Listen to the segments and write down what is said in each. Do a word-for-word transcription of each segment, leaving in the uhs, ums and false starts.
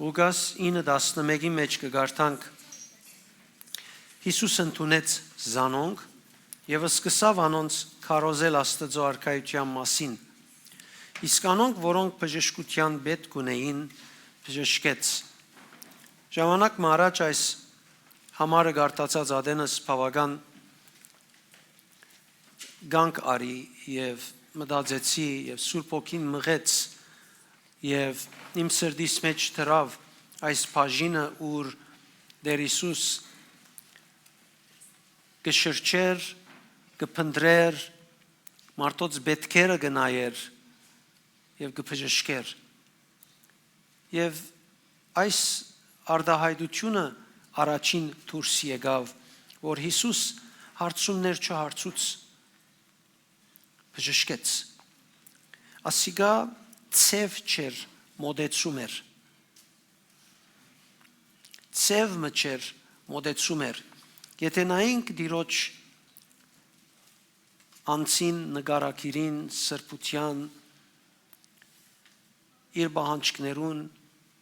Ղուկաս ինը տասնմէկի մէջ կը կարդանք. «Յիսուս ընդունեց զանոնք եւ սկսաւ անոնց քարոզել Աստուծոյ արքայութեան մասին։ Իսկ անոնք, որոնք բժշկութեան պէտք ունէին, բժշկեց»։ Ժամանակ մը առաջ այս համարը կարդացած ատենս բաւական կանգ առի եւ մտածեցի, եւ Սուրբ Հոգին մղեց, եւ իմ սրտիս մէջ դրաւ այս բաժինը, ուր Տէր Յիսուս կը շրջէր, կը փնտռէր, մարդոց պէտքերը կը նայէր եւ կը բժշկէր։ Եւ այս արտայայտութիւնը առաջին դուրս եկաւ, որ Յիսուս հարցումներ չհարցուց, բժշկեց։ Ասիկա ձեւ չէր, մոտեցում էր։ Ձեւ մը չէր, մոտեցում էր։ Եթէ նայենք Տիրոջ անձին, նկարագիրին, սրբութեան, իր պահանջքներուն,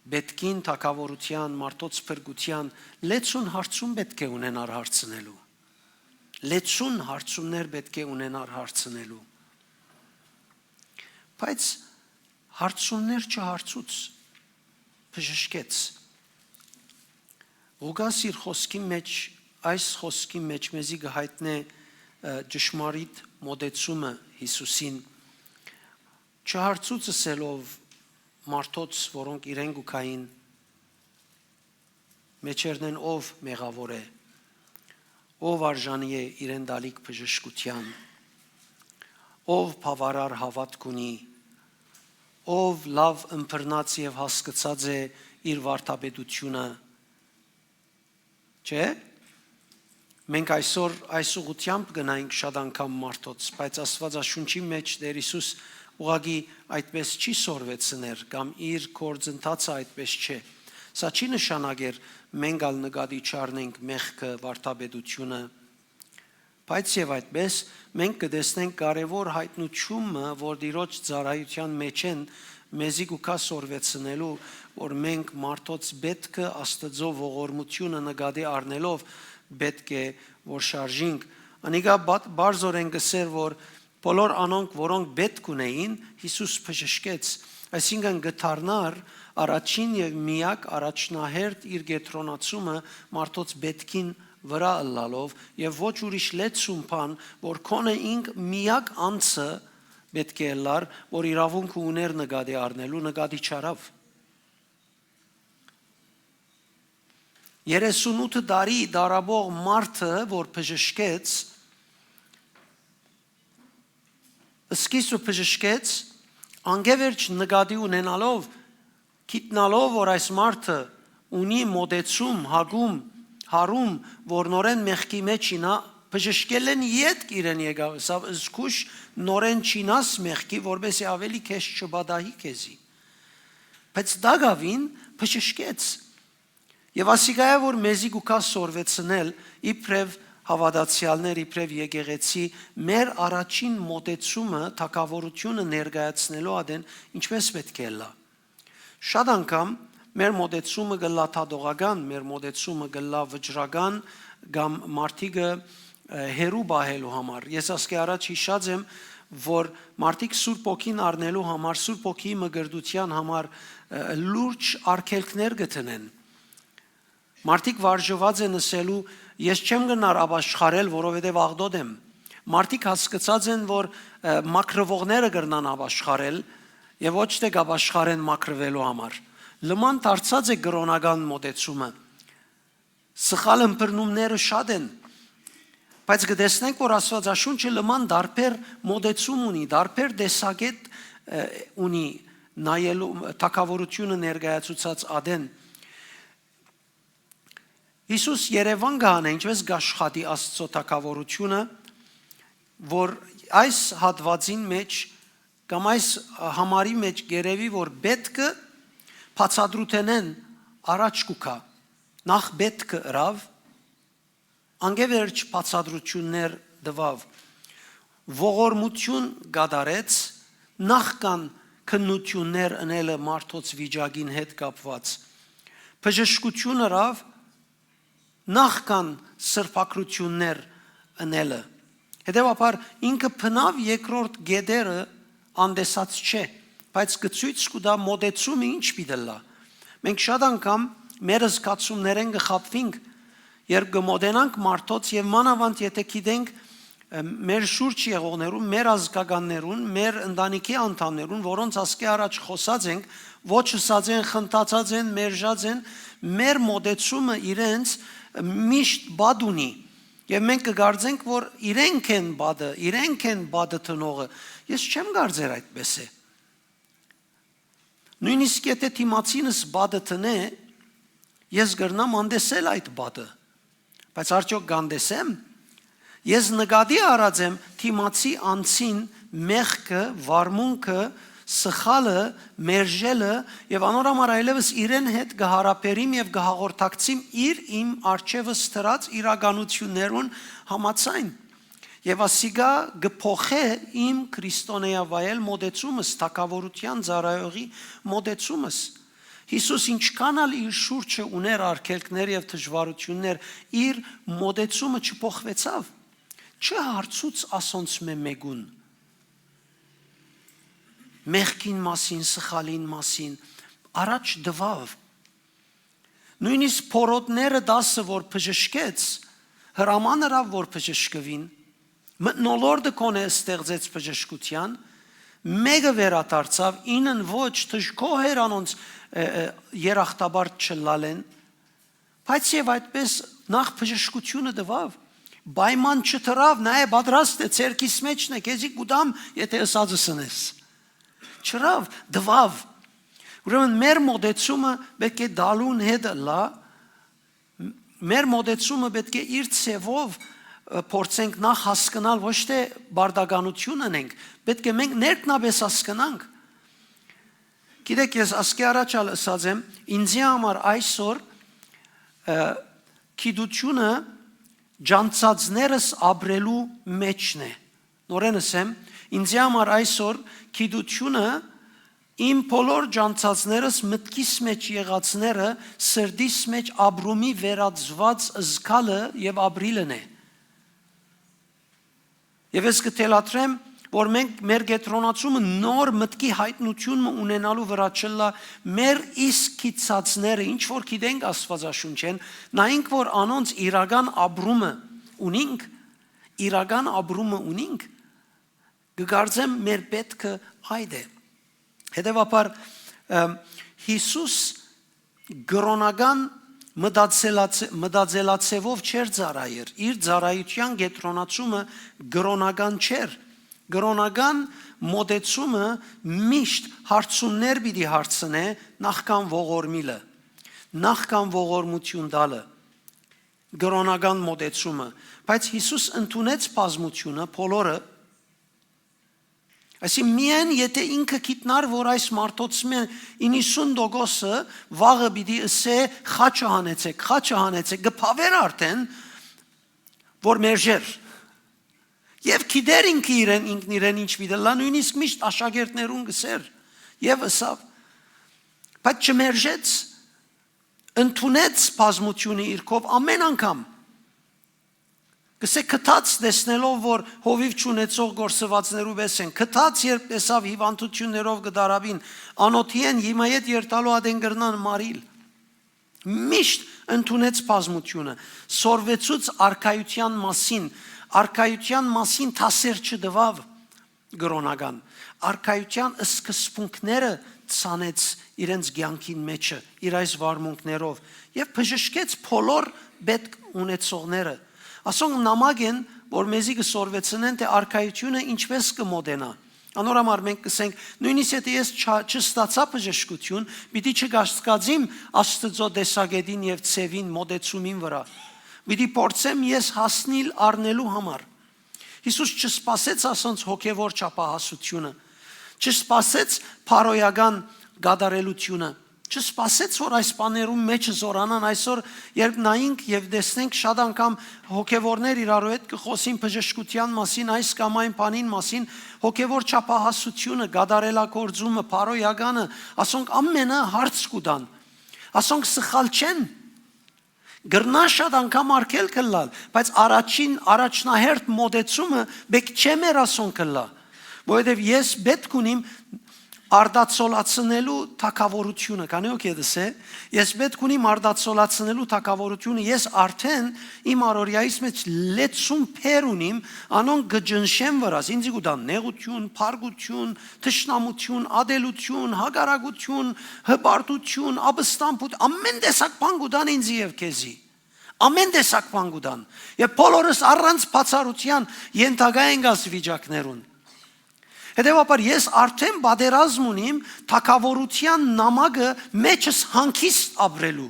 պէտքին, թագաւորութեան, մարդոց փրկութեան, լեցուն հարցում պէտք է ունենար հարցնելու։ Լեցուն հարցումներ պէտք է ունենար հարցնելու։ Բայց հարցումներ չհարցուց, բժշկեց։ Ղուկաս իր խօսքի մէջ, այս խօսքի մէջ մեզի կը յայտնէ, ը, ճշմարիտ մոտեցումը Յիսուսին, չհարցուց ըսելով մարդոց, որոնք իրեն կու գային, մէջերնէն ով մեղաւոր է, ով արժանի է իրեն տալիք բժշկութեան, ով բաւարար հաւատք ունի, ով լաւ ըմբռնած եւ հասկցած է իր վարդապետութիւնը, չէ՞։ Մենք այսօր այս ուղղութեամբ գնայինք շատ անգամ մարդոց, բայց Աստուածաշունչի մէջ Տէր Յիսուս ուղղակի այդպես չի սորվեցներ, կամ իր գործընթացը այդպես չէ։ Սա չի նշանակեր մենք ալ նկատի չառնենք մեղքը, վարդապետութիւնը, բայց եւ այդպես մենք կը տեսնենք կարեւոր յայտնութիւնը, որ Տիրոջ ծառայութեան մէջէն մեզի կու գայ սորվեցնելու, որ մենք մարդոց պէտքը, Աստուծոյ ողորմութիւնը նկատի առնելով պէտք է որ շարժինք։ Անիկա բա-, բարձորեն կ'ըսէր, որ բոլոր անոնք, որոնք պէտք ունէին, Յիսուս բժշկեց, այսինքն կը դառնար առաջին եւ միակ առաջնահերթ իր կեդրոնացումը մարդոց պէտքին վրայ ըլլալով եւ ոչ ուրիշ լեցուն բան, որ քոնը ինք միակ անձը պէտք է ըլլար, որ իրաւունքը ունէր նկատի առնելու, նկատի չառաւ։ Երեսունութ տարի տառապող մարդը, որ բժշկեց, սկիզբը բժշկեց, անկէ վերջ նկատի ունենալով, գիտնալով, որ այս մարդը ունի մոտեցում, հակում, հարում, որ նորէն մեղքի մէջ ինա, բժշկելէն ետք իրեն եկաւ, ըսաւ. «Զգուշ նորէն չինաս մեղքի, որպեսզի աւելի քեզ չպատահի քեզի»։ Բայց տակաւին բժշկեց։ Եւ ասիկայ է, որ մեզի կու գայ սորվեցնել իբրեւ հաւատացեալներ, իբրեւ եկեղեցի, մեր առաջին մոտեցումը թագաւորութիւնը ներկայացնելու ատեն ինչպէս պէտք է ըլլայ։ Շատ անգամ մեր մոտեցումը կ'ըլլայ դատողական, մեր մոտեցումը կ'ըլլայ վճռական, կամ մարդիկը, ը, հեռու պահելու համար։ Ես ասկէ առաջ յիշած եմ, որ մարդիկ Սուրբ Հոգին առնելու համար, Սուրբ Հոգիի մկրտութեան համար, ը, լուրջ արգելքներ կը դնեն։ Մարդիկ վարժուած են ըսելու. «Ես չեմ կրնար ապաշխարել, որովհետեւ աղտոտ եմ»։ Մարդիկ հասկցած են, որ, ը, մաքրուողները կրնան ապաշխարել եւ ոչ թէ կ'ապաշխարեն մաքրուելու համար։ Լման դարձած է կրօնական մոտեցումը։ Սխալ ըմբռնումները շատ են, բայց կը տեսնենք, որ Աստուածաշունչը լման տարբեր մոտեցում ունի, տարբեր տեսակետ, ը, ունի նայելու, թագաւորութիւնը ներկայացուցած ատեն։ Յիսուս երեւան կը հանէ, ինչպէս կ'աշխատի Աստուծոյ թագաւորութիւնը, որ այս հատուածին մէջ կամ այս համարի մէջ կ'երեւի, որ պէտքը բացատրութենէն առաջ կու գայ։ Նախ պէտքը ըրաւ, անկէ վերջ բացատրութիւններ տուաւ, ողորմութիւն կատարեց, նախքան քննութիւններ ընելը մարդոց վիճակին հետ կապուած։ բժշկութիւն ըրաւ նախքան սրբագրութիւններ ընելը։ Հետեւաբար ինքը բնաւ երկրորդ կետերը անտեսած չէ, բայց կը ցոյց կու տայ մոտեցումը ինչ պիտի ըլլայ։ Մենք շատ անգամ մեր զգացումներէն կը խաբուինք, երբ կը մոտենանք մարդոց, եւ մանաւանդ եթէ գիտենք, ը, մեր շուրջ եղողներուն, մեր ազգականներուն, մեր ընտանիքի անդամներուն, որոնց ասկէ առաջ խօսած ենք, ոչ ըսած են, խնդացած են, մերժած են, մեր մոտեցումը իրենց միշտ բադ ունի։ Եւ մենք կը կարծենք, որ իրենք են բադը, իրենք են բադը տնողը։ Ես չեմ կարծեր այդպես է։ Նոյնիսկ եթէ դիմացինս բադը տնէ, ես կրնամ անտեսել այդ բադը։ Բայց արդյոք կ'անտեսեմ։ Ես նկատի առած եմ դիմացի անձին մեղքը, վարմունքը, սխալը, մերժելը, եւ անոր համար այլեւս իրեն հետ կը յարաբերիմ եւ կը հաղորդակցիմ իր իմ առջեւս դրած իրականութիւններուն համաձայն։ Եւ ասիկա կը փոխէ իմ քրիստոնեայ վայել մոտեցումս, թագաւորութեան ծառայողի մոտեցումս։ Յիսուս ինչքան ալ իր շուրջը ունէր արգելքներ եւ դժուարութիւններ, իր մոտեցումը չփոխուեցաւ։ Չհարցուց ասոնցմէ մէկուն մեղքին մասին, սխալին մասին, առաջ տուաւ։ Նոյնիսկ փորոտները տասը որ բժշկեց, հրաման ըրաւ որ բժշկուին, մթնոլորտը կոնէ ստեղծեց բժշկութեան, մէկը վերադարձաւ, ինն ոչ, դժգոհ էր անոնց, ը, ը, երախտապարտ չըլլալէն, բայց եւ այդպես նախ բժշկութիւնը տուաւ, պայման չդրաւ, նայ, պատրաստ է, ձեռքիս մէջն է, քեզի կու տամ, եթէ ըսածս ընես։ Չըրաւ, տուաւ։ Ուրեմն մեր մոտեցումը պէտք է տալուն հետ ըլլայ, մեր մոտեցումը պէտք է իր ձևով, ը, փորձենք նախ հասկնալ, ոչ թէ բարդականություն ընենք, պէտք է մենք ներքնապէս հասկնանք։ Գիտեք, ես ասկէ առաջ ալ ըսած եմ, ինձի համար այսօր, ը, գիտությունը ջանցածներս ապրելու մէջն է։ Նորեն ըսեմ, ինձի համար այսօր գիտությունը իմ բոլոր ջանցածներս, մտքիս մէջ եղածները, սրտիս մէջ ապրումի վերածուած զգալը եւ ապրիլն է։ Եւ ես կը թելադրեմ, որ մենք մեր կեդրոնացումը նոր մտքի յայտնութիւն մը ունենալու վրայ չըլլայ, մեր իսկ գիտցածները, ինչ որ գիտենք Աստուածաշունչէն, նայենք որ անոնց իրական ապրումը ունինք, իրական ապրումը ունինք, կը կարծեմ մեր պէտքը այդ է։ Հետեւաբար, ը, Յիսուս կրօնական մտածելաց-, մտածելաձեւով չէր ծառայեր, իր ծառայութեան կեդրոնացումը կրօնական չէր։ Կրօնական մոտեցումը միշտ հարցումներ պիտի հարցնէ նախքան ողորմիլը, նախքան ողորմութիւն տալը, կրօնական մոտեցումը, բայց Յիսուս ընդունեց բազմութիւնը, բոլորը, այսինքն միայն եթէ ինքը գիտնար, որ այս մարդոցմէ իննսուն տոկոսը վաղը պիտի ըսէ. «Խաչը հանեցէք, խաչը հանեցէք», կը բաւէր արդէն, որ մերժեր։ Եւ գիտեր ինքը իրեն, ինքն իրեն ինչ պիտի ըլլայ, նոյնիսկ միշտ աշակերտներուն կ'ըսէր եւ ըսաւ, բայց չմերժեց, ընդունեց բազմութիւնը իր քով ամէն անգամ։ Կ'ըսէ, գթած տեսնելով որ հովիւ չունեցող կորսուածներու պէս են, գթած երբ տեսաւ հիւանդութիւններով կը տառապին, անօթի են, հիմա ետ երթալու ատեն կրնան մարիլ։ Միշտ ընդունեց բազմութիւնը, սորվեցուց արքայութեան մասին, արքայութեան մասին դասեր չտուաւ կրօնական, արքայութեան սկզբունքները ցանեց իրենց կեանքին մէջը, իր այս վարմունքներով, եւ բժշկեց բոլոր պէտք ունեցողները։ Ասոնք նամակ են, որ մեզի կը սորվեցնեն, թէ արքայութիւնը ինչպէս կը մոտենայ։ Անոր համար մենք կ'ըսենք, նոյնիսկ եթէ ես չա-, չստացայ բժշկութիւն, պիտի չկասկածիմ Աստուծոյ տեսակետին եւ ձեւին, մոտեցումին վրայ։ Պիտի փորձեմ ես հասնիլ առնելու համար։ Յիսուս չսպասեց ասոնց հոգեվոր չափահասութիւնը, չսպասեց փարոյական կատարելութիւնը, չսպասեց որ այս բաներուն մէջ զորանան։ Այսօր երբ նայինք եւ տեսնենք, շատ անգամ հոգեվորներ իրարու հետ կը խօսին բժշկութեան մասին, այս կամ այն բանին մասին, հոգեվոր չափահասութիւնը, կատարելագործումը, փարոյականը, ասոնք ամենը հարց կու տան։ Ասոնք սխալ չեն։ Կրնայ շատ անգամ արգելք ըլլալ, բայց առաջին, առաջնահերթ մոտեցումը պէտք չէ մեր ասոնք ըլլայ, որովհետեւ ես պէտք ունիմ արտացոլացնելու թագաւորությունը, քանի օգեդս է, ես պէտք ունիմ արտացոլացնելու թագաւորությունը, ես արդեն իմ առօրյայիս մեջ լեցուն փեր ունիմ, անոնք կը ճնշեն վրաս, ինձի կու տան նեղություն, փառկություն, թշնամություն, ատելություն, հակառակություն, հպարտություն, ապստամբութ, ամեն տեսակ բան կու տան ինձի եւ քեզի։ Ամեն տեսակ բան կու տան։ Եւ բոլորս առանց բացառութեան ենթակայ ենք այս վիճակներուն։ Հետեւաբար ես արդեն պատերազմ ունիմ թագաւորութեան նամակը մեջս հանգիստ ապրելու։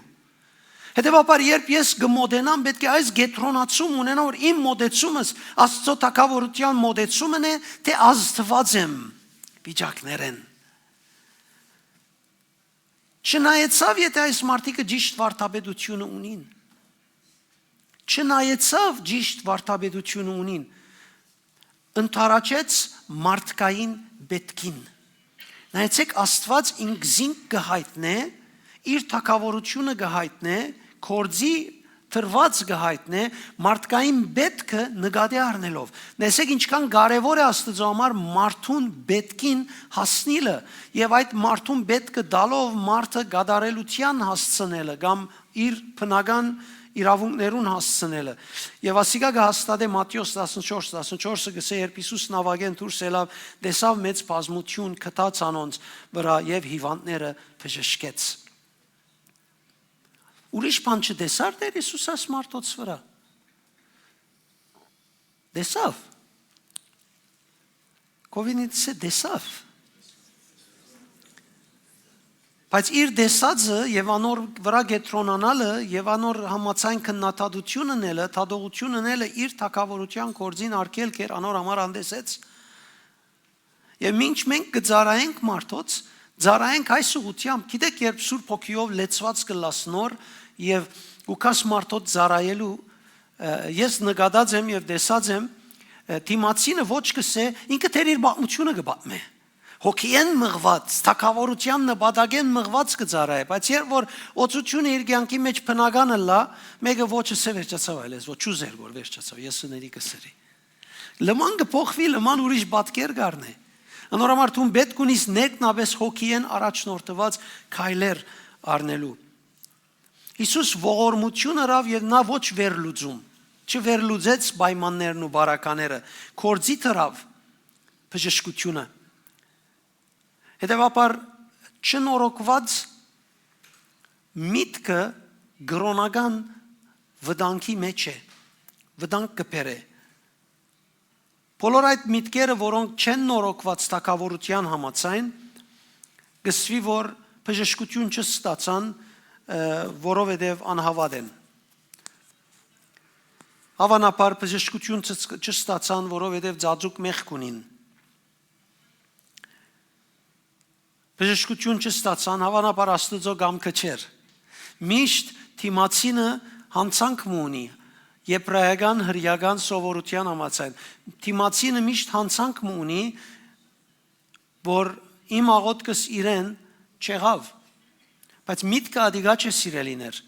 Հետեւաբար երբ ես կը մոտենամ, պէտք է այս կեդրոնացում ունենամ, որ իմ մոտեցումս Աստծո թագաւորութեան մոտեցումն է, թէ ազդուած եմ վիճակներէն։ Չնայեցաւ, եթէ այս մարդիկը ճիշտ վարդապետությունը ունին։ Չնայեցաւ ճիշտ վարդապետությունը ունին, ընդառաջեց մարդկային պէտքին։ Նայեցէք, Աստուած ինքզինք կը յայտնէ, իր թագաւորությունը կը յայտնէ, գործի դրուած կը յայտնէ, մարդկային պէտքը նկատի առնելով։ Տեսեք, ինչքան կարեւոր է Աստուծոյ համար մարդուն պէտքին հասնիլը եւ այդ մարդուն պէտքը տալով մարդը կատարելութեան հասցնելը կամ իր բնական իրաւունքներուն հասցնելը։ Եւ ասիկա կը հաստատէ Մատթէոս տասնչորս, տասնչորսը կ'ըսէ, երբ Յիսուս նաւակէն դուրս ելաւ, տեսաւ մեծ բազմութիւն, գթաց անոնց վրայ եւ հիւանդները բժշկեց։ Ուրիշ բան չտեսա՞ր Տէր Յիսուս այս մարդոց վրայ։ Տեսաւ։ Կովինիցը տեսաւ։ Բայց իր տեսածը եւ անոր վրայ կեդրոնանալը եւ անոր համաձայն քննադատություն ընելը, դատողություն ընելը իր թագաւորութեան գործին արգելք էր, անոր համար հանդեսեց։ Եւ մինչ մենք կը ծառայենք մարդոց, ծառայենք այս ուղղությամբ, գիտեք, երբ Սուրբ Հոգիով լեցուած կ'ըլլաս նոր եւ կու գաս մարդոց ծառայելու, ը, ես նկատած եմ եւ տեսած եմ, ը, դիմացինը ոչ կ'ըսէ, ինքը դեռ իր պատմությունը կը պատմէ։ Հոգիէն մղուած, թագաւորութեան նպատակէն մղուած կը ծառայէ, բայց երբ որ օծութիւնը իր կեանքի մեջ բնական ըլլայ, մէկը ոչ ըսէ, վերջացաւ, այլ ես ոչ չուզեր որ վերջացաւ, ես սների կ'ըսէի։ Լման կը փոխուի, լման ուրիշ պատկեր կ'առնէ։ Անոր համար դուն պէտք ունիս ներքնապէս հոգիէն առաջնորդուած քայլեր առնելու։ Յիսուս ողորմութիւն ըրաւ եւ նա ոչ վերլուծում, չվերլուծեց պայմաններն ու բարակաները, գործի դրաւ բժշկութիւնը։ Հետեւաբար չնորոգուած միտքը կրօնական վտանգի մեջ է, վտանգ կը բերէ։ Բոլոր այդ միտքերը, որոնք չեն նորոգուած թագաւորութեան համաձայն, կ'ըսուի, որ բժշկութիւն չստացան, ը, որովհետեւ անհաւատ են։ Հավանաբար բժշկութիւն չս-, չստացան, որովհետեւ ծածուկ մեղք ունին։ Բժշկութիւն չստացան, հավանաբար Աստուծոյ կամքը չէր։ Միշտ դիմացինը յանցանք մը ունի, եբրայական հրեական սովորութեան համաձայն։ Դիմացինը միշտ յանցանք մը ունի, որ իմ աղօթքս իրեն չեղաւ, բայց միտքը ատիկա չէ, սիրելիներ։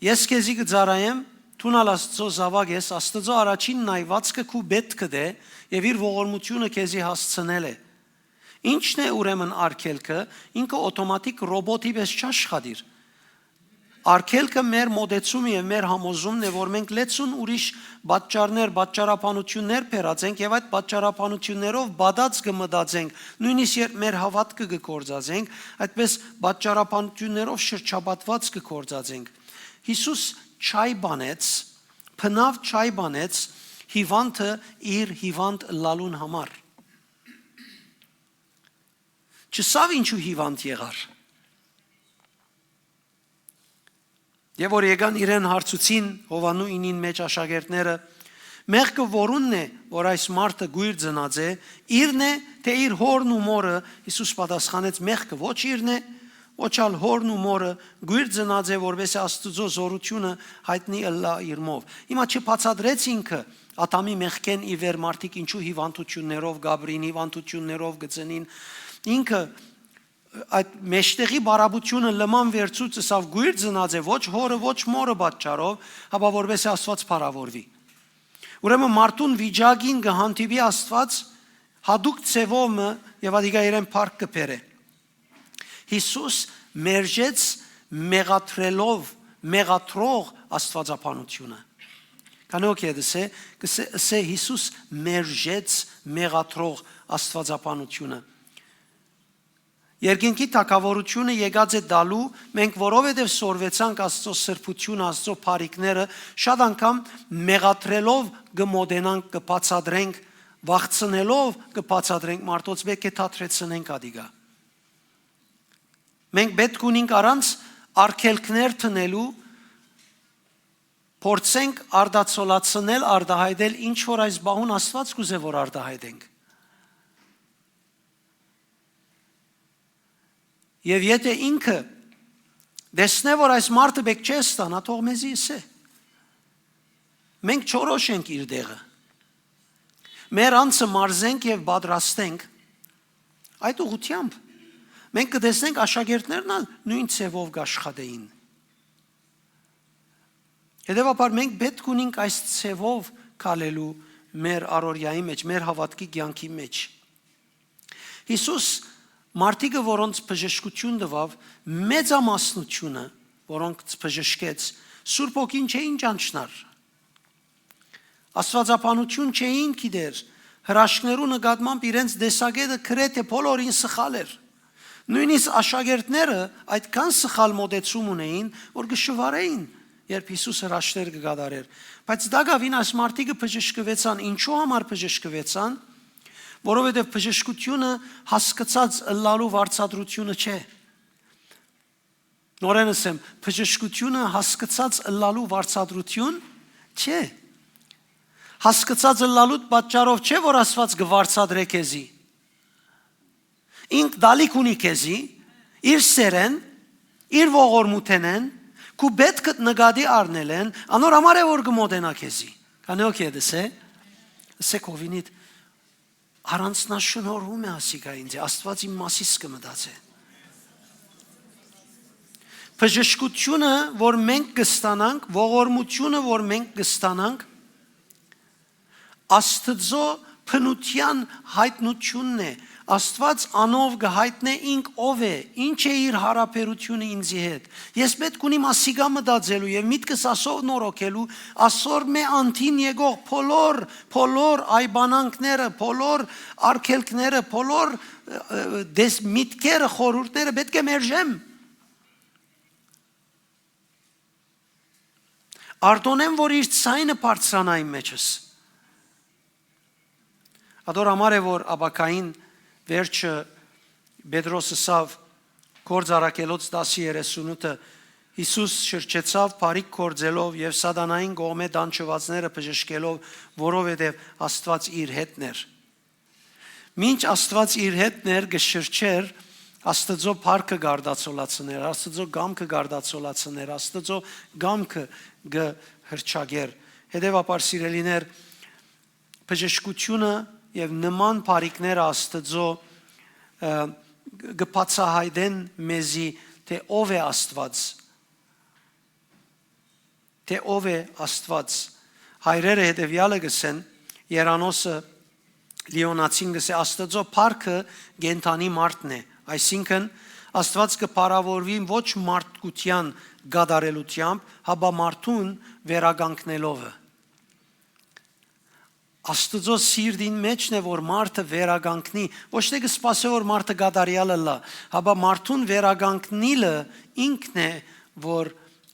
Ես քեզի կը ծառայեմ, դուն ալ Աստուծոյ զաւակ ես, Աստուծոյ առաջին նայուածքը քու պէտքդ է եւ իր ողորմութիւնը քեզի հասցնել է։ Ի՞նչն է ուրեմն արգելքը, ինքը օտոմատիկ ռոբոտի պէս չաշխատիր։ Արգելքը մեր մոտեցումը եւ մեր համոզումն է, որ մենք լեցուն ուրիշ պատճառներ, պատճառաբանություններ բերած ենք եւ այդ պատճառաբանություններով պատած կը մտածենք, նոյնիսկ երբ մեր հաւատքը կը գործածենք, այդպէս պատճառաբանություններով շրջապատված կը գործածենք։ Յիսուս չայ բանեց, բնաւ չայ բանեց հիվանդը իր հիվանդ ըլլալուն համար։ Չըսաւ ինչու հիվանդ եղար։ Եւ որ եկան իրեն հարցուցին Յովհաննու ինին մեջ աշակերտները, մեղքը որունն է, որ այս մարդը կոյր ծնած է, իրն է, թէ իր հորն ու մորը, Յիսուս պատասխանեց, մեղքը ոչ իրն է, ոչ ալ հորն ու մորը, կոյր ծնած է, որպեսզի Աստուծոյ զօրութիւնը յայտնի ըլլայ իրմով։ Հիմա չբացատրեց ինքը, Ադամի մեղքէն ի վեր մարդիկ ինչու հիվանդություններով կ'ապրին, հիվանդություններով կը ծնին։ Ինքը այդ մեջտեղի բարապությունը լման վերցուց, ըսաւ, կոյր ծնած է ոչ հորը, ոչ մորը պատճառով, հապա որպեսզի Աստուած փառաւորուի։ Ուրեմն մարդուն վիճակին կը հանդիպի Աստուած յատուկ ձեւով մը եւ ադիկա իրեն փառք կը բերէ։ Յիսուս մերժեց մեղադրելով մեղադրող աստուածաբանությունը։ Քանի օգ է դսե, կսե, ըսե Յիսուս մերժեց մեղադրող աստուածաբանությունը։ Երկնքի թագաւորութիւնը եկած է տալու, մենք որովհետեւ սորվեցանք Աստծո սրբութիւնը, Աստծո բարիքները, շատ անգամ մեղադրելով կը մոտենանք, կը բացատրենք, վախցնելով կը բացատրենք մարդոց, պէտք է դադրեցնենք ադիկա։ Մենք պէտք ունենք առանց արգելքներ դնելու, փորձենք արտացոլացնել, արտայայտել, ինչ որ այս պահուն Աստուած կուզէ որ արտայայտենք։ Եւ եթէ ինքը տեսնէ որ այս մարդը պէտք չէ ստանայ, թող մեզի ըսէ։ Մենք չորոշենք իր տեղը։ Մեր անձը մարզենք եւ պատրաստենք այդ ուղղութեամբ։ Մենք կը տեսնենք աշակերտներն ալ նոյն ձեւով կ'աշխատէին։ Հետեւաբար մենք պէտք ունենք այս ձևով քալելու մեր առօրեայի մեջ, մեր հաւատքի կեանքի մեջ։ Յիսուս մարդիկը, որոնց բժշկութիւն տուաւ, մեծամասնությունը, որոնց բժշկեց, Սուրբ Հոգին չէին ճանչնար։ Աստուածաբանութիւն չէին գիտեր, հրաշքներու նկատմամբ իրենց տեսակէտը գրեթէ բոլորին սխալ էր։ Նոյնիսկ աշակերտները այդքան սխալ մոտեցում ունէին, որ կը շուարէին, երբ Յիսուս հրաշքներ կը կատարէր։ Բայց տակաւին այս մարդիկը բժշկուեցան։ Ինչու համար բժշկուեցան։ Որովհետեւ բժշկութիւնը հասկցած ըլլալու վարձատրութիւնը չէ։ Նորէն ըսեմ, բժշկութիւնը հասկցած ըլլալու վարձատրութիւն չէ։ Հասկցած ըլլալուդ պատճառով չէ որ Աստուած կը վարձատրէ քեզի։ Ինք դալիք ունի քեզի, իր սերեն, իր ողորմութենեն, քու պէտքդ նկատի առնելէն, անոր համար է որ կը մոտենայ քեզի։ Քանի օգ է դսե, ըսե քովինիդ, առանձնաշնորհում է ասիկա ինձ, Աստուած իմ մասիս կը մտածէ։ Բժշկութիւնը որ մենք կստանանք, ողորմութիւնը որ մենք կստանանք, Աստծո բնութեան յայտնութիւնն է։ Աստուած անով կը յայտնէ ինք ով է, ինչ է իր յարաբերութիւնը ինձի հետ։ Ես պէտք ունիմ ասիկա մտածելու եւ միտքս ասով նորոգելու, ասոր մէ անդին եկող բոլոր, բոլոր այբանանքները, բոլոր արգելքները, բոլոր, ը, ը, դես-, միտքերը, խորհուրդները պէտք է մերժեմ։ Արտոնեմ որ իր ցայնը բարձրանայ իմ մեջս։ Ատոր համար է որ ապագային վերջը Պետրոս ըսաւ, Գործ առաքելոց տասը երեսունութը, Յիսուս շրջեցաւ բարիք գործելով եւ սատանային կողմէ տանջուածները բժշկելով, որովհետեւ Աստուած իր հետն էր։ Մինչ Աստուած իր հետն էր, կը շրջէր, Աստծո փառքը կարտացոլացներ, Աստծո կամքը կարտացոլացներ, Աստծո կամքը կը հրճակեր։ Հետեւաբար, սիրելիներ, բժշկութիւնը եւ նման բարիքները Աստծո, ը, կը բացայայտեն մեզի, թէ ով է Աստուած, թէ ով է Աստուած։ Հայրերը հետեւեալը կ'ըսեն, Երանոսը Լիոնացին կ'ըսէ, Աստծո փառքը կենդանի մարդն է, այսինքն՝ Աստուած կը փառաւորուի ոչ մարդկութեան կատարելութեամբ, հապա մարդուն վերականգնելովը։ Աստուծո սիրտին մէջն է որ մարդը վերականգնի, ոչ թէ կը սպասէ որ մարդը կատարեալ ըլլայ, հապա մարդուն վերականգնիլը ինքն է որ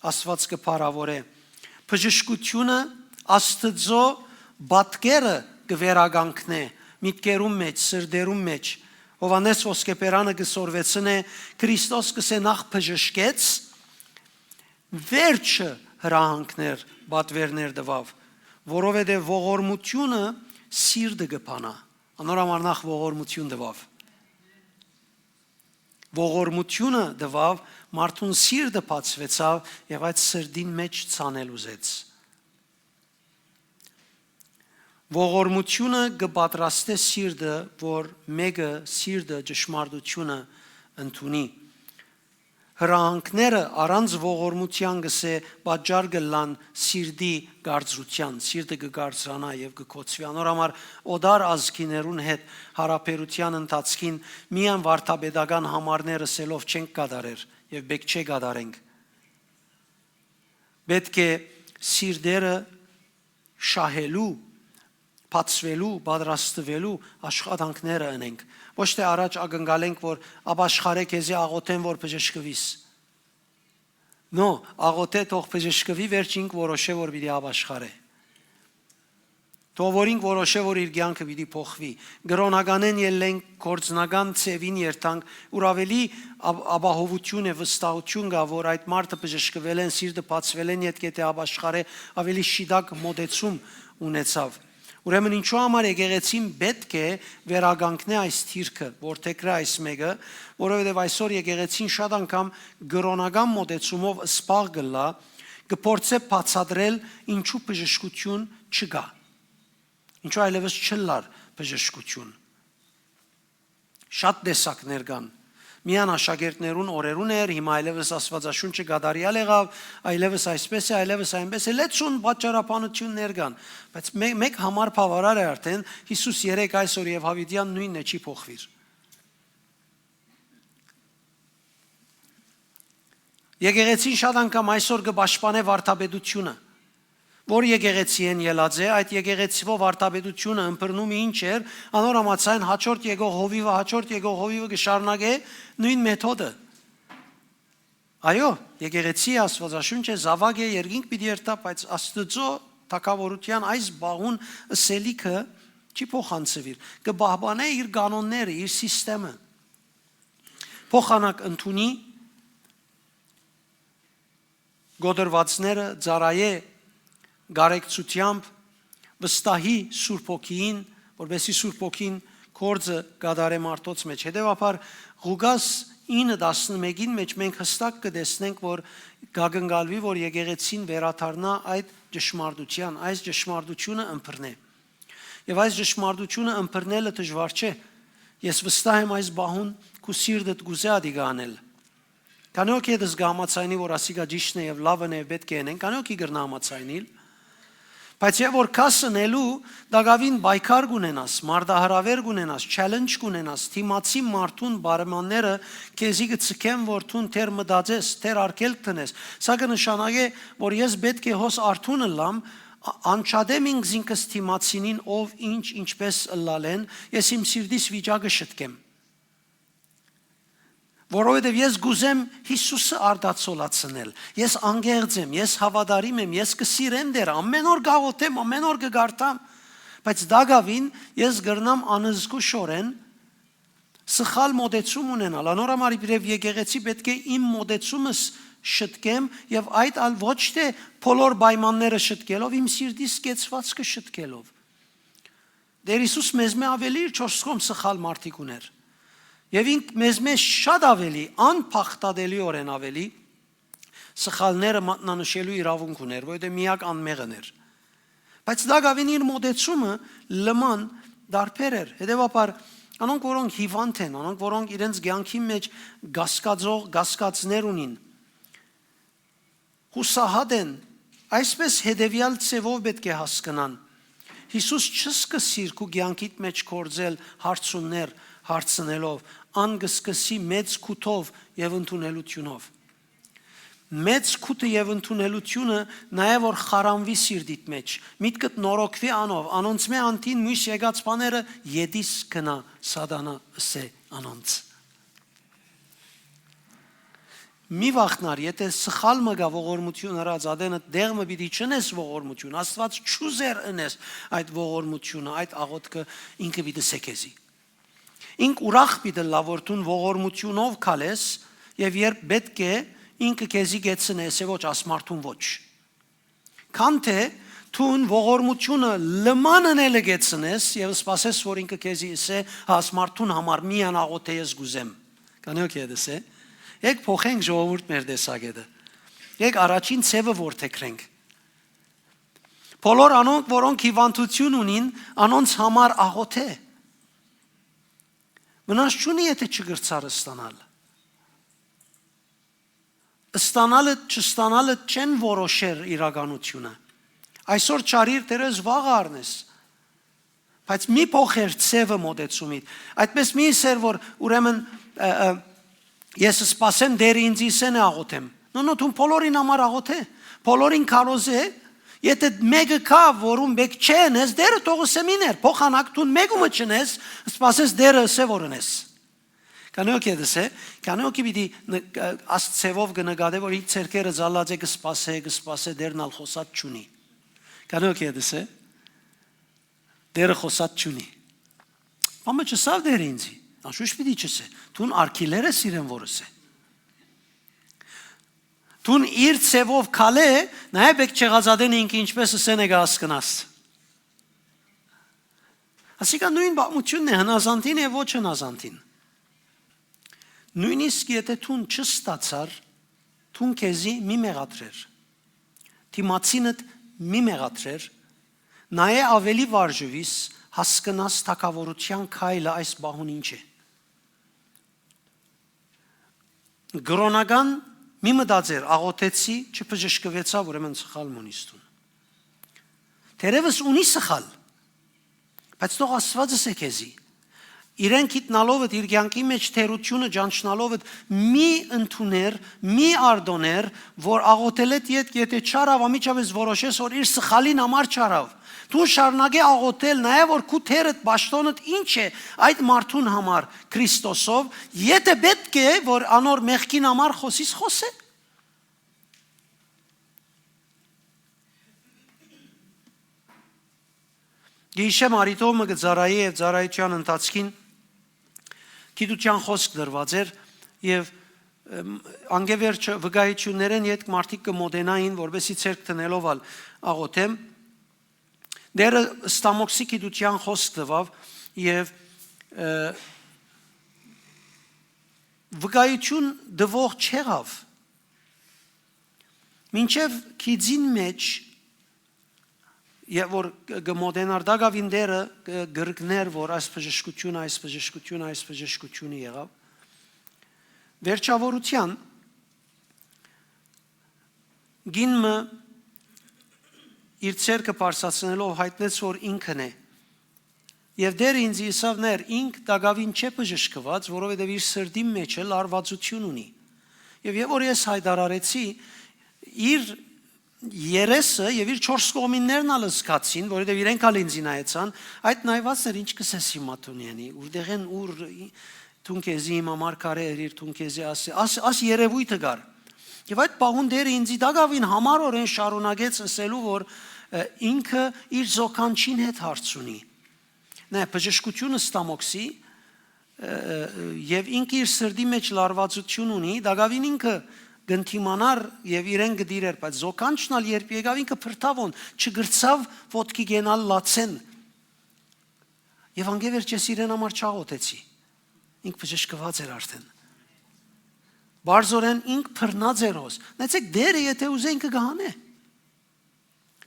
Աստուած կը փառաւորէ։ Բժշկութիւնը Աստուծո պատկերը կը վերականգնէ միտքերուն մեջ, սրտերուն մեջ։ Յովհաննէս ոսկեբերանը կը սորվեցնէ, Քրիստոս կ'ըսէ նախ բժշկեց, վերջը հրահանգներ, պատվերներ տուաւ, որովհետեւ ողորմութիւնը սիրտը կը բանայ։ Անոր համար նախ ողորմութիւն տուաւ։ Ողորմութիւնը տուաւ, մարդուն սիրտը բացուեցաւ եւ այդ սրտին մեջ ցանել ուզեց։ Ողորմութիւնը կը պատրաստէ սիրտը, որ մէկը սիրտը ճշմարտութիւնը, ընդունի։ Հրահանգները առանց ողորմութեան, կ'ըսէ, պատճառ կ'ըլլան սիրտի կարծրութեան, սիրտը կը կարծրանայ եւ կը կոչուի։ Անոր համար օտար ազգիներուն հետ յարաբերութեան ընթացքին միայն վարդապետական համարներ ըսելով չենք կատարեր եւ պէտք չէ կատարենք։ Պէտք է սիրտերը շահելու, բացուելու, պատրաստուելու աշխատանքները ընենք։ Ոչ թէ առաջ ակնկալենք, որ ապաշխարէ քեզի, աղօթեմ, որ բժշկուիս։ No, աղօթէ, թող բժշկուի, վերջ ինք որոշէ, որ պիտի ապաշխարէ։ Թող որ ինք որոշէ, որ իր կեանքը պիտի փոխուի։ Կրօնականէն ելլենք, գործնական ձեւին երթանք, ուր ավելի ա-, ապահովութիւն է, վստահութիւն կայ, որ այդ մարդը բժշկուելէն, սիրտը բացուելէն ետք եթէ ապաշխարէ, ավելի շիտակ մոտեցում ունեցաւ։ Ուրեմն ինչու համար եկեղեցին պէտք է վերականգնէ այս դիրքը, որդեգրէ այս մէկը, որովհետեւ այսօր եկեղեցին շատ անգամ կրօնական մոտեցումով սպաղ կ'ըլլայ, կը փորձէ բացատրել ինչու բժշկութիւն չկայ, ինչու այլեւս չըլլար բժշկութիւն։ Շատ տեսակներ կան։ Միան աշակերտներուն օրերուն էր, հիմա այլեւս Աստուածաշունչը կատարեալ եղաւ, այլեւս այսպէս է, այլեւս այնպէս է, լեցուն պատճառաբանութիւններ կան, բայց մէ-, մէկ համար բաւարար է արդէն, Յիսուս երեկ, այսօր եւ յաւիտեան նոյնն է, չի փոխուիր։ Եկեղեցին շատ անգամ այսօր կը պաշտպանէ վարդապետութիւնը, որ եկեղեցիէն ելած է, այդ եկեղեցիով վարդապետութիւնը ըմբռնումը ինչ էր, անոր համաձայն հաջորդ եկող հովիւը, հաջորդ եկող հովիւը կը շարունակէ նոյն մեթոդը։ Այո, եկեղեցի Աստուածաշունչ է, զաւակ է, երկինք պիտի երթայ, բայց Աստուծոյ թագաւորութեան այս բաղուն ըսելիքը չի փոխանցուիր, կը պահպանէ իր կանոնները, իր սիստեմը։ Փոխանակ ընդունի, կոտրուածները ծառայէ կարեկցութեամբ, վստահի Սուրբ Հոգիին, որպեսզի Սուրբ Հոգին գործը կատարէ մարդոց մէջ։ Հետեւաբար, Ղուկաս ինը տասնմէկին մէջ մենք յստակ կը տեսնենք, որ կակնկալուի, որ եկեղեցին վերադառնայ այդ ճշմարտութեան, այս ճշմարտութիւնը ըմբռնէ։ Եւ այս ճշմարտութիւնը ըմբռնելը դժուար չէ։ Ես վստահ եմ, այս բահուն քու սիրտդ կ'ուզէ ատիկա անել։ Քանի՞ հոգի ետս կը համաձայնի, որ ասիկա ճիշդն է եւ լաւն է եւ պէտք է ընենք, քանի՞ հոգի կրնայ համաձայնիլ։ Բայց երբ որ քաս ընելու, տակաւին պայքար կ'ունենաս, մարտահրաւէր կ'ունենաս, challenge կ'ունենաս, դիմացի մարդուն պայմանները քեզի կը ձգեն, որ դուն դեռ մտածես, դեռ արգելք դնես։ Սա կը նշանակէ, որ ես պէտք է հոս արթուն ըլլամ, ա-, անջատեմ ինքզինքս դիմացինին, ով ինչ, ինչպէս ըլլալէն, ես իմ սիրտիս վիճակը շտկեմ։ Որովհետեւ ես կ'ուզեմ Յիսուսը արտացոլացնել։ Ես անկեղծ եմ, ես հաւատարիմ եմ, ես կը սիրեմ Տերը, ամէն օր կ'աղօթեմ, ամէն օր կը կարդամ, բայց տակաւին ես կրնամ անզգուշօրէն սխալ մոտեցում ունենալ։ Անոր համար իբրեւ եկեղեցի պէտք է իմ մոտեցումս շտկեմ եւ այդ ալ ոչ թէ բոլոր պայմանները շտկելով, իմ սիրտիս կեցվածքը շտկելով։ Տեր Յիսուս մեզմէ աւելի իր չորս կողմ սխալ մարդիկ ունէր։ Եւ ինք մեզմէ շատ աւելի, անփախտատելիօրէն աւելի սխալները մատնանշելու իրաւունք ունէր, որովհետեւ միակ անմեղն էր։ Բայց տակաւին իր մոտեցումը լման տարբեր էր։ Հետեւաբար, անոնք, որոնք հիվանդ են, անոնք, որոնք իրենց կեանքին մէջ կասկածող, կասկածներ ունին, յուսահատ են, այսպէս հետեւեալ ձեւով պէտք է հասկնան։ Յիսուս չ'սկսիր քու կեանքիդ մէջ գործել հարցումներ հարցնելով, ան կը սկսի մեծ քութով եւ ընդունելութիւնով։ Մեծ քութը եւ ընդունելութիւնը նաեւ որ խարանուի սիրտիդ մէջ, միտքդ նորոգուի անով, անոնցմէ անդին մոյս եկած բաները ետիս գնայ, Սատանա ըսէ անոնց։ Մի վախնար, եթէ սխալ մը կայ ողորմութիւն ըրած ատենը, տեղ մը պիտի չընես ողորմութիւն, Աստուած չ'ուզեր ընես այդ ողորմութիւնը, այդ աղօթքը ինքը պիտի ըսէ քեզի։ Ինք ուրախ պիտի ըլլայ, որ դուն ողորմութիւնով քալես եւ երբ պէտք է, ինքը քեզի կեցնէ, ըսէ ոչ, աս մարդուն ոչ։ Քան թէ դուն ողորմութիւնը լման ընելը կեցնես եւ սպասես, որ ինքը քեզի ըսէ, հա, աս մարդուն համար միայն աղօթէ, ես կ'ուզեմ։ Քանի՞ հոգի ետս է։ Եք փոխենք, ժողովուրդ, մեր տեսակետը։ Եք առաջին ձևը որդեգրենք։ Բոլոր անոնք, որոնք հիվանդութիւն ունին, անոնց համար աղօթէ։ Վնաս չունի, եթէ չկրցար ստանալ։ Ստանալը, չստանալը չեն որոշեր իրականությունը։ Այսօր չարիր, դեռ ես վաղը առնես։ Բայց մի փոխեր ձևը մոտեցումիդ։ Այդպես մի ասեր, որ ուրեմն, ը, ը, ես սպասեմ, Տերը ինձ իսեն է աղոթեմ։ No, no, դուն բոլորին համար աղոթէ, բոլորին քարոզէ, եթե մէկը կայ, որուն մէկ չեն ես, Տերը թող ըսե մին էր, փոխանակ դուն մէկումը չնես, սպասես Տերը ըսե որ ընես։ Կանեոք ետ ըսե, կանեոքի պիտի ն-, աս ձևով կը նկատէ, որ իր ձեռքերը զալած է, կը սպասէ, կը սպասէ, Տերն ալ խօսած չունի։ Կանեոք ետ ըսե, Տերը խօսած չունի։ Բամը չսավ Տերը ինձի, անշուշտ պիտի չսե, դուն արգիլեր ես իրեն որ ըսե։ Դուն իր ձևով քալէ, նայ բեք չեղազատեն ինքը ինչպես ըսեն է կհասկնաս։ Ասիկա նոյն բաղմութիւնն է, հնազանդին է, ոչ հնազանդին։ Նոյնիսկ եթե դուն չստացար, դուն քեզի մի մեղադրեր, դիմացինդ մի մեղադրեր, նայէ ավելի վարժուիս, հասկնաս թագաւորութեան քայլը այս բահուն ինչ է։ Կրօնական մի մտածեր, աղոթեցի, չբժշկուեցաւ, ուրեմն սխալ մունիստուն։ Թերևս ունի սխալ, բայց թող Աստուածս է քեզի։ Իրեն գիտնալովդ, իր կյանքի մեջ թերությունը ճանչնալովդ, մի ընդուներ, մի արտոներ, որ աղոթելէդ ետք, եթե չարաւ, անմիջապէս որոշես, որ իր սխալին համար չարաւ։ Դու շարունակէ աղոթել, նայ որ քու թերդ, պաշտոնդ ինչ է այդ մարդուն համար Քրիստոսով, եթե պէտք է, որ անոր մեղքին համար խօսիս, խօսէ։ Գիշեմ արիտով մը կը ծառայի եւ ծառայութեան ընթացքին գիտութեան խօսք դրուած էր եւ, ըմ, անկեվերջը վկայություններէն ետք մարդիկ կը մոտենային, որպեսզի ձեռք դնելով ալ աղոթեմ։ Դերը Ստամոքսի գիտութեան խօսք տուաւ եւ, ը, վկայություն տուող չեղաւ։ Մինչեւ գիծին մեջ, երբ որ կը մոտենար, տակաւին դերը կը գրկներ, որ այս բժշկությունը, այս բժշկությունը, այս բժշկությունը եղաւ։ Վերջավորութեան կին մը իր ձեռքը բարձրացնելով յայտնեց, որ ինքն է։ Եւ դերը ինձ ըսաւ. «Ներ, ինք տակաւին չէ բժշկուած, որովհետեւ իր սրտին մէջ է լարուածություն ունի»։ Եւ երբ որ ես յայտարարեցի, իր երեսը եւ իր չորս կողմիններն ալ զգացին, որովհետեւ իրենք ալ ինձի նայեցան, այդ նայվածներ ինչ կսես հիմա դուն յանի, ուրտեղեն ուր, դուն քեզի իմ համար քարեր իր, դուն քեզի աս, աս, աս երևույթը կար։ Եւ այդ պահուն դերը ինձի տակաւին համառօրեն շարունակեց ըսելու, որ, ը, ինքը իր զոքանչին հետ հարց ունի։ Նայ, բժշկությունը Ստամոքսի, ը, ը, եւ ինքը իր սրտի մեջ լարվածություն ունի, տակաւին ինքը կ'ընդդիմանար եւ իրեն կը դիրեր, բայց զոքանչն ալ երբ եկաւ, ինքը փրթաւոն չկրցաւ ոտքի կենալ լացեն։ Եւ անկեվերջ ես իրեն համար չաղոթեցի։ Ինք բժշկուած էր արդեն։ Բարձորեն ինք բռնած էր հոս։ Նայեցեք, դերը եթե ուզէ, ինքը կհանէ։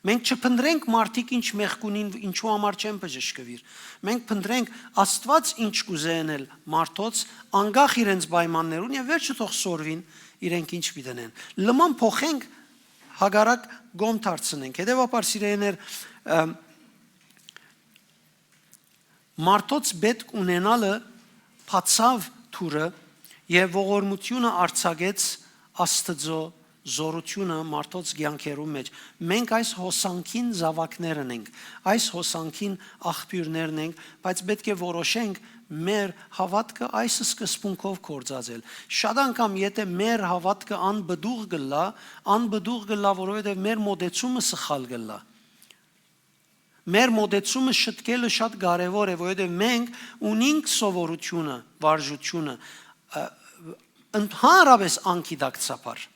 Մենք չփնտրենք մարդիկ ինչ մեղք ունին, ինչու համար չեն բժշկուիր։ Մենք փնտրենք Աստուած ինչ կ'ուզէ ընել մարդոց, անկախ իրենց պայմաններուն, եւ վերջը թող սորվին իրենք ինչ պիտի ընեն։ Լման փոխենք, հակառակ կողմ դարձնենք։ Հետեւաբար, սիրելիներ, ը, մարդոց պէտք ունենալը բացաւ դուռը եւ ողորմությունը արձակեց Աստուծոյ զօրութիւնը մարդոց կեանքերուն մէջ։ Մենք այս հոսանքին զաւակներն ենք, այս հոսանքին աղբիւրներն ենք, բայց պէտք է որոշենք մեր հաւատքը այս սկզբունքով գործածել։ Շատ անգամ, եթե մեր հաւատքը անպտուղ կ'ըլլայ, անպտուղ կ'ըլլայ, որովհետեւ մեր մոտեցումը սխալ կ'ըլլայ։ Մեր մոտեցումը շտկելը շատ կարեւոր է, որովհետեւ մենք ունինք սովորութիւնը, վարժութիւնը, ը, ընդհանրապես անգիտակցաբար,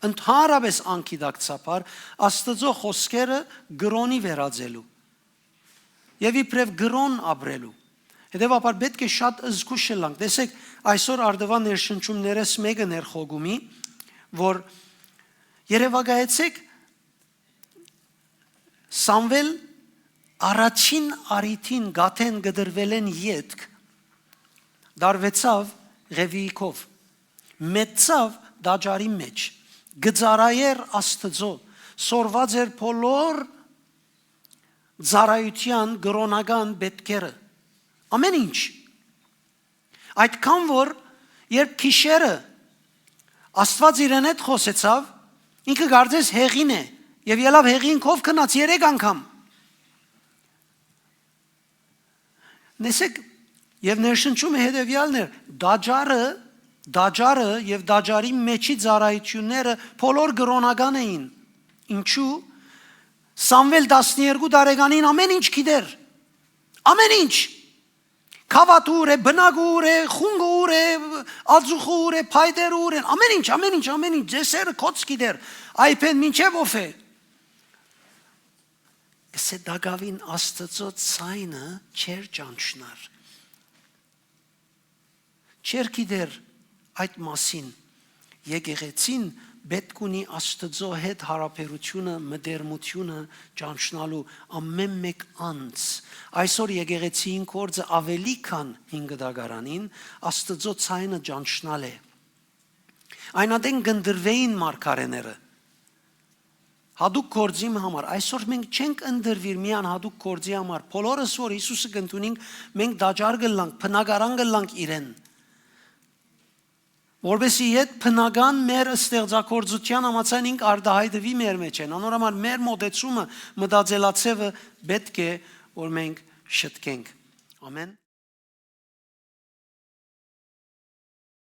ընդհանրապես անգիտակցաբար Աստուծոյ խօսքերը կրօնի վերածելու եւ իբրեւ կրօն ապրելու։ Հետեւաբար պէտք է շատ զգուշ ըլլանք։ Տեսեք, այսօր Արդուան ներշնչումներէս մէկը ներխոկումի, որ երեւակայեցեք, Սամուէլ առաջին առիթին գաթեն կտրուելէն ետք տարուեցաւ Ղեւիի քով, մեծցաւ տաճարի մէջ, կը ծառայէր Աստուծոյ, սորված էր բոլոր ծառայութեան կրօնական պէտքերը։ Ամէն ինչ։ Այդքան որ, երբ գիշերը Աստուած իրեն հետ խօսեցաւ, ինքը կարծես հեղին է, եւ ելաւ հեղին քով գնաց երեք անգամ։ Տեսեք, եւ ներշնչումը հետեւեալն էր. տաճարը, տաճարը եւ տաճարի մէջի ծառայութիւնները բոլոր կրօնական էին։ Ինչու՞։ Սամուէլ տասներկու տարեկանին ամէն ինչ գիտեր։ Ամէն ինչ։ Գաւաթը ուր է, բնակը ուր է, խունկը ուր է, ածուխը ուր է, փայտերը ուր են, ամէն ինչ, ամէն ինչ, ամէն ինչ, ծեսերը, կոց գիտեր, այբեն մինչեւ ով է։ Ըսե տակաւին Աստուծոյ ձայնը չէր ճանչնար։ Չէր գիտեր այդ մասին։ Եկեղեցին պէտք ունի Աստուծոյ հետ յարաբերութիւնը, մտերմութիւնը ճանչնալու ամէն մէկ անձ։ Այսօր եկեղեցիին գործը աւելի քան հինգ դակարանին Աստուծոյ ձայնը ճանչնալ է։ Այն ատեն կ'ընտրուէին մարգարէները։ Յատուկ գործի համար։ Այսօր մենք չենք ընտրուիր միան յատուկ գործի համար։ Բոլորս որ Յիսուսը կ'ընդունինք, մենք տաճար կ'ըլլանք, բնակարան կ'ըլլանք իրեն։ Որպեսզի իդ բնական մեր ստեղծագործութեան համաձայն ինք արտայայտուի մեր մեջ են։ Անոր համար մեր մոտեցումը, մտածելաձեւը պէտք է որ մենք շտկենք։ Ամէն։